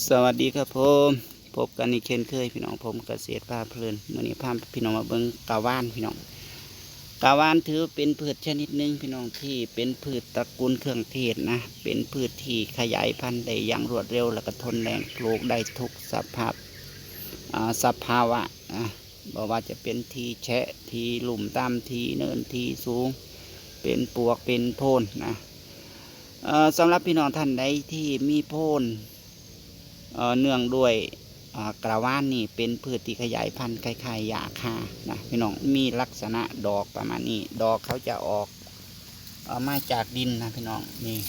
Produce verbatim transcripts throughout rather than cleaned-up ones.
สวัสดีครับผม พบกันอีกเช่นเคยพี่น้อง ผมเกษตรพาเพลิน มื้อนี้พาพี่น้องมาเบิ่งกะวานพี่น้อง กะวานถือเป็นพืชชนิดหนึ่งพี่น้อง ที่เป็นพืชตระกูลเครื่องเทศนะ เป็นพืชที่ขยายพันธุ์ได้อย่างรวดเร็ว แล้วก็ทนแล้ง ปลูกได้ทุกสภาพ อ่า สภาวะนะ บ่ว่าจะเป็นที่แฉะ ที่ลุ่มต่ำ ที่เนิน ที่สูง เป็นปวก เป็นโพนนะ เอ่อ สำหรับพี่น้องท่านใดที่มีโพน เอ่อ เนื่องด้วย อ่า กะวานนี่เป็นพืชที่ขยายพันธุ์คล้ายๆ หญ้าคานะ พี่น้อง มีลักษณะดอกประมาณนี้ ดอกเขาจะออก เอ่อ มาจากดินนะพี่น้อง นี่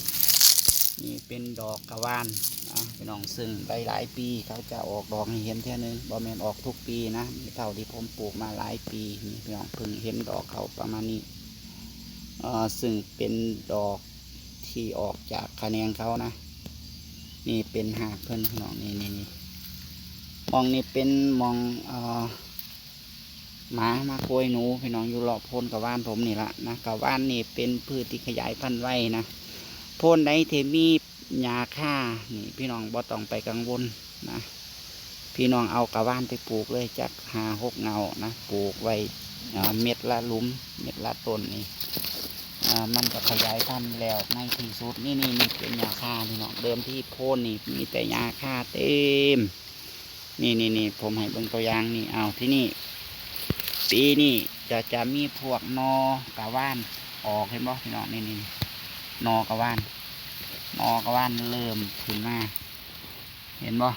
นี่เป็นดอกกะวานนะพี่น้อง ซึ่งหลายๆ ปีเขาจะออกดอกให้เห็นเทื่อนึง บ่แม่นออกทุกปีนะ เท่าที่ผมปลูกมาหลายปี นี่พี่น้อง เพิ่งเห็นดอกเขาประมาณนี้ เอ่อ ซึ่งเป็นดอกที่ออกจากขะแหนงเขานะ นี่เป็นหากเพิ่นพี่น้อง นี่ นี่ นี่ หม่องนี่เป็นหม่อง เอ่อ หมามาโกยหนูพี่น้อง อยู่เลาะโพนกะวานผมนี่ละนะ กะวานนี่เป็นพืชที่ขยายพันธุ์ไวนะ โพนใดที่มีหญ้าคานี่พี่น้องบ่ต้องไปกังวลนะ พี่น้องเอากะวานไปปลูกเลย จักห้าหกเงานะ ปลูกไว้ เอ่อ เม็ดละหลุม เม็ดละต้นนี่ อ่า มันจะขยายพันธุ์แล้วในที่สุด นี่ นี่ นี่เป็นหญ้าคาพี่น้อง เดิมที่โพนนี่มีแต่หญ้าคาเต็ม นี่ นี่ นี่ ผมให้เบิ่งตัวอย่างนี่ เอา ที่นี่ ปีนี้จะ จะมีพวกหน่อกะวานออก เห็นบ่พี่น้อง นี่ นี่ นี่ หน่อกะวาน หน่อกะวานเริ่มขึ้นมา เห็นบ่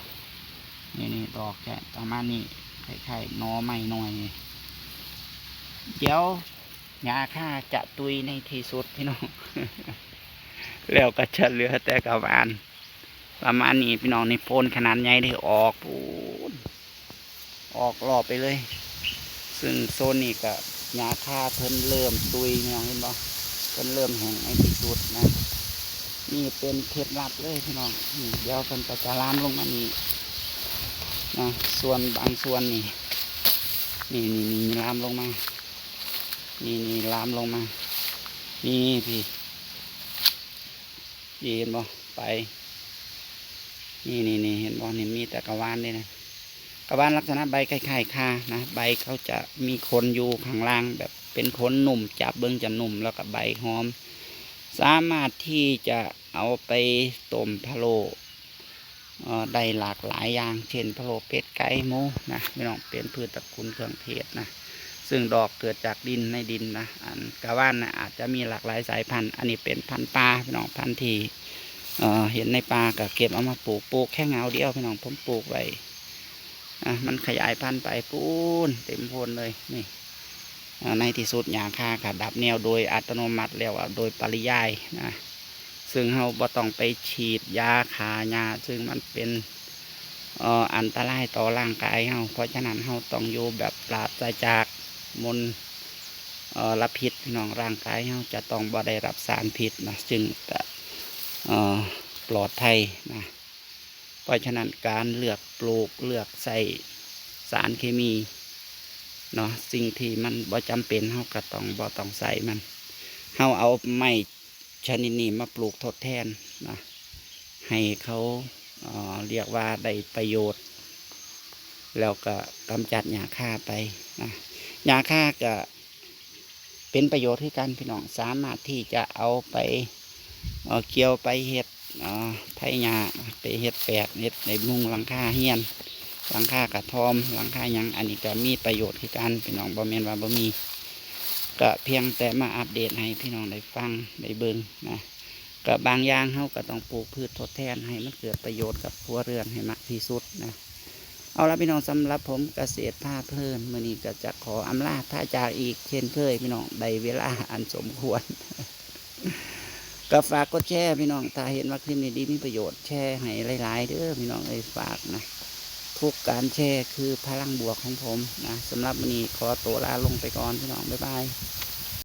นี่ นี่ ดอกจะประมาณนี้ คล้ายๆ หน่อไม้หน่อยนี่ เดี๋ยวหญ้าคาจะตุยในที่สุดพี่น้อง แล้วก็จะเหลือแต่กะวาน ประมาณนี้พี่น้อง นี่โพนขนาดใหญ่เลย ออกปูน ออกรอบไปเลย ซึ่งโซนนี้ก็หญ้าคาเพิ่นเริ่มตุยพี่น้อง เห็นบ่ เพิ่นเริ่มแห้งในที่สุดนะ นี่เป็นเคล็ดลับเลยพี่น้อง นี่ เดี๋ยวเพิ่นก็จะลามลงมานี่นะ ส่วนบางส่วนนี่ นี่ นี่ นี่ นี่ลามลงมา นี่ นี่ลามลงมา นี่พี่ นี่เห็นบ่ ไป นี่ นี่ นี่ เห็นบ่ นี่มีแต่กะวานเด้นะ กะวานลักษณะใบคล้ายๆ คานะ ใบเขาจะมีขนอยู่ข้างล่าง แบบเป็นขนนุ่ม จับเบิ่งจะนุ่ม แล้วก็ใบหอม สามารถที่จะเอาไปต้มพะโล้ เอ่อ ได้หลากหลายอย่าง เช่น พะโล้เป็ด ไก่ หมูนะ พี่น้อง เป็นพืชตระกูลเครื่องเทศนะ ซึ่งดอกเกิดจากดิน ในดินนะ อันกะวานนะ อาจจะมีหลากหลายสายพันธุ์ อันนี้เป็นพันธุ์ป่าพี่น้อง พันธุ์ที่ เอ่อ เห็นในป่าก็เก็บเอามาปลูก ปลูกแค่เงาเดียวพี่น้อง ผมปลูกไว้ อ่ะ มันขยายพันธุ์ไปปูนเต็มโพนเลย นี่ อ่า ในที่สุดหญ้าคาก็ดับแนวโดยอัตโนมัติแล้วอะ โดยปริยายนะ ซึ่งเฮาบ่ต้องไปฉีดยาฆ่าหญ้า ซึ่งมันเป็น เอ่อ อันตรายต่อร่างกายเฮา เพราะฉะนั้นเฮาต้องอยู่แบบปราศจากมล เอ่อ พิษพี่น้อง ร่างกายเฮาจะต้องบ่ได้รับสารพิษนะ จึงจะ เอ่อ ปลอดภัยนะ เพราะฉะนั้นการเลือกปลูก เลือกใส่สารเคมีเนาะ สิ่งที่มันบ่จำเป็นเฮาก็ต้องบ่ต้องใส่มัน เฮาเอาไม้ชนิดนี้มาปลูกทดแทนนะ ให้เขา เอ่อ เรียกว่าได้ประโยชน์ แล้วก็กำจัดหญ้าคาไปนะ หญ้าคาก็เป็นประโยชน์คือกันพี่น้อง สามารถที่จะเอาไป เอ่อ เกี่ยวไปเฮ็ด เอ่อ ไถหญ้า ไปเฮ็ดแปก เฮ็ดในมุงหลังคาเฮือน หลังคากระท่อม หลังคาหยัง อันนี้ก็มีประโยชน์คือกันพี่น้อง บ่แม่นว่าบ่มี ก็เพียงแต่มาอัปเดตให้พี่น้องได้ฟังได้เบิ่งนะ ก็บางอย่างเฮาก็ต้องปลูกพืชทดแทนให้มันเกิดประโยชน์กับครัวเรือนให้มากที่สุดนะ เอาละพี่น้อง สำหรับผมเกษตรพาเพลิน มื้อนี้ก็จะขออำลาพาจากอีกเช่นเคยพี่น้อง ได้เวลาอันสมควร ก็ฝากกดแชร์พี่น้อง ถ้าเห็นว่าคลิปนี้ดีมีประโยชน์ แชร์ให้หลายๆ เด้อพี่น้องเอ้ย ฝากนะ ทุกการแชร์คือพลังบวกของผมนะ สำหรับมื้อนี้ขอตัวลาลงไปก่อนพี่น้อง บ๊ายบาย